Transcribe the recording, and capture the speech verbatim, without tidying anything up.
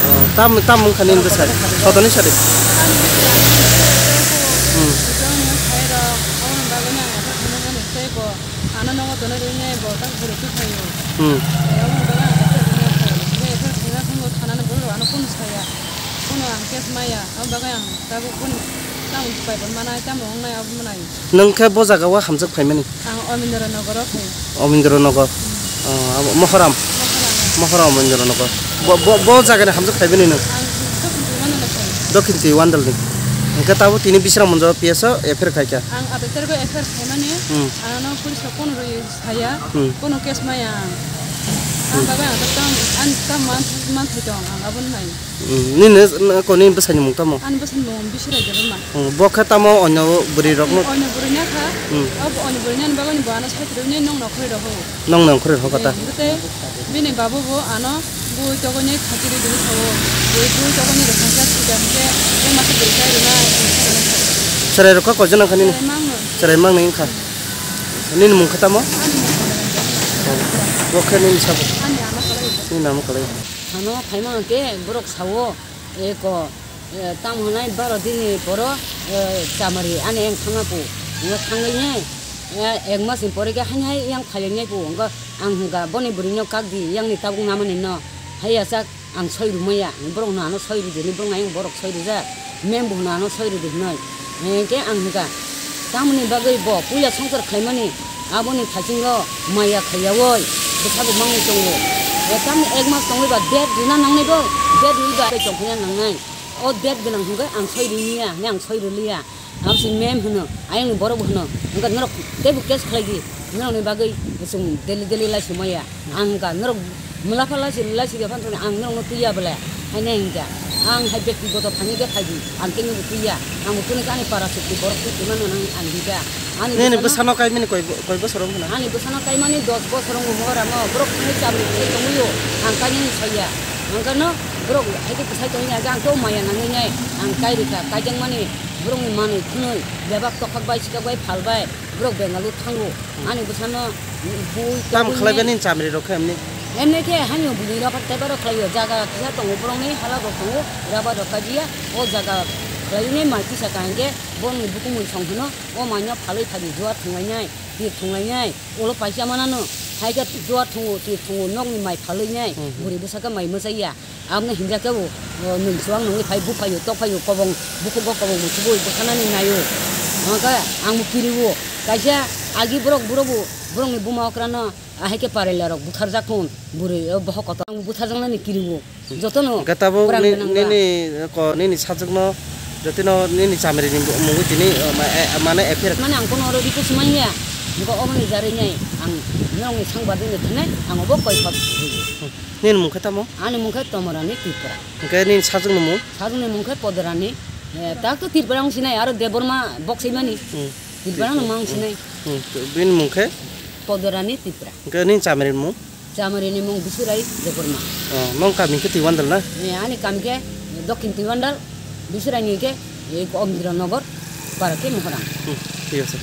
Oh, tam, tam wngkha nini bwsai? Sodoni sadi. Hmm. Ano nogo tonwi rwinai bo tak bwrwi twi phaio. Hmm. Aboni bagwi ang khe rwna khe, khe khe khe khe khe thanani borok ano kunu saya. Kunu ang case maya, aboni bagwi ang tabuk kunu tamo pai bo manai, tamo wngnai abo manai. Nwng khe bo jaga o hamjak phaimani? Ang Omindra Nogoro phai. Omindra Nogor. Hmm. Oh, abo Mohoram. Mohoram. Mohoram Omindra Nogor. Bo, bo, bo jaga ni hamjak phaimani nwng? Ang Dokhin Twi Mandal ni phai. Dokhin Twi Mandal ni. Hwnkhe tabuk tini Bisramganj o P S o F I R khaikha. Ang abeter go F I R khaimani. Hmm. Ano police rok kono rwi saya, hmm, kono case maya ang. Hmm. Ang bagwi ang tam, ang tam man, man thai tong, ang aboni mai. Hmm. Nini, n-, ko nini bwsai ni mung tamo? Ani bwsai ni mung Biswrai Debbarma. Hmm. Bo khe tamo onyo bwrwi rok no? Onyo bwrwi na kha. Hmm. Abo onyo bwrwi nani bagwi bo ano sai thwrwi nai nong nokhorwi rok ho. Nong nokhorwi rok kata? Hmm. Tei bini babo bo ano bui tokoni khachiri dili thawo. Bui, bui tokoni rwkha khe sida hwnkhe tei masa bwrwi chai rwna. Chwrai rok kha koijon nang kha nini? Chwrai mang no. Chwrai mang nai wngkha. Nini mung khe tamo? Ani mung khe tamo? Oh. Bo khe nini sabo? Ani ama kwlai. Nini ama kwlai. Ano phaima hwnkhe borok sawo, eko, e, tam hwnai baro dini poro, e, chamari ani yang thangna pu. Ngo thangwi ne, e, ek mas ni pore khe hani hai yang phaiya ngai pu. Ngo ang hwnkha boni bwrwi no kak di, yang ni tabuk namani no. Haiya sak. Ang soi rwmaya, borok no ano soi rwdi hinwi, borok no ayang borok soi rwjak, mem bo hwno ano soi rwdi hinwi. Hinkhe ang hwnkha, tamoni bagwi bo puila swngchar khlaimani, aboni thaisingo maya khaiyaui bwsabo mangwi tongo. Tamni ek mas tongwi ba date rwna nangnai bo, date rwwi ba tei tongphina nangnai. O date gwnang hwnkhe ang soi rwliya, hinwi ang soi rwliya. Abo se mem hwno, ayang ni borok bo hwno. Hwnkha norok teibo case khlai di, norok ni bagwi chwng daily daily lai sumaya. Ang hwnkha norok mwla pha lai si, lai si de phan thani ang norok no twiya bole. Haino hwnkha ang hai bektigoto thani khe phai di, ang khe nini twiya. Ang bo tuni khe ani para sukti borok twi twi mano nang ang hwnkha. Ani nini bwsano bwsano kaimani koi bo-, koi bosor wng khna? Ani bwsano kaimani dos bosor wng mo ramo, borok thani chabri thani tongwi o, ang kainani saiya. Ang khe no borok hai khe bwsai tongwi ya, ang khe o maya nangwi nai, ang kai rwkha, kaijak mani. Borokni manwi khwnwi bebak tokhok bai sikok bai phal bai borok Bengaluru thango. Hmm. Ani bwsano bui tam tebulni khlai bai nini chamri rok khe emni? Emni khe haino bwrwi rok tei borok khlaio, jaga kisa tongo borokni hala rok tongo, rubber rok kajiya o jaga khlainai mai kisa kaham khe borokni bukumui song hwno o maino phalwi phadi juat thwnglainai, tir thwnglainai, ulo paisa manano hai khe juat thwngo, tir thwngo nokni mai phalwi nai. Hmm, hmm. Bwrwi bwsa khe mai mwchaiya. Aboni hinjakhe bo, o, nwng chuwak nungwi phai, buphaio, tokphaio, kobong, bukhugo kobong bo chubui bwtharnani naio. Hwnkhe ang bo kiriwo. Kaisa agi borok, borok bo, borokni buma okrano, ahai khe parela rok butharjak thun, bwrwi, o, bohok kotor. Ang bo butharjaknani kiriwo. Jotono hwnkhe tabuk kwrang ni-, gwnang ba. Nini, ko, nini sajwkno, jotino nini chamri ni mungwi tini, o, ma-, e, mane F I R. Mane ang kono oro request manya. Hwnkhe oboni jarwi nai ang norokni sangbadini thani ang obo koi kok. Nini mung khe tamo? Ani mung khe Tomorani Tripura. Hwnkhe nini sajwkni mung? Sajwkni mung khe Podarani. Eh, tak to Tripura wng sinai, aro Debbarma bok saimani. Hmm. Tripura no mang sinai. Hmm. Bini mung khe? Podarani Tripura. Hwnkhe nini chamari mung? Chamari ni mung Bisurai Debbarma. Oh, nong kami khe Twiwandal na? Eh, ani kami khe Dokhin Twiwandal, Bisurai ni khe, eh, Omdira Nogor, para khe Mohorang. Hmm, thik ase.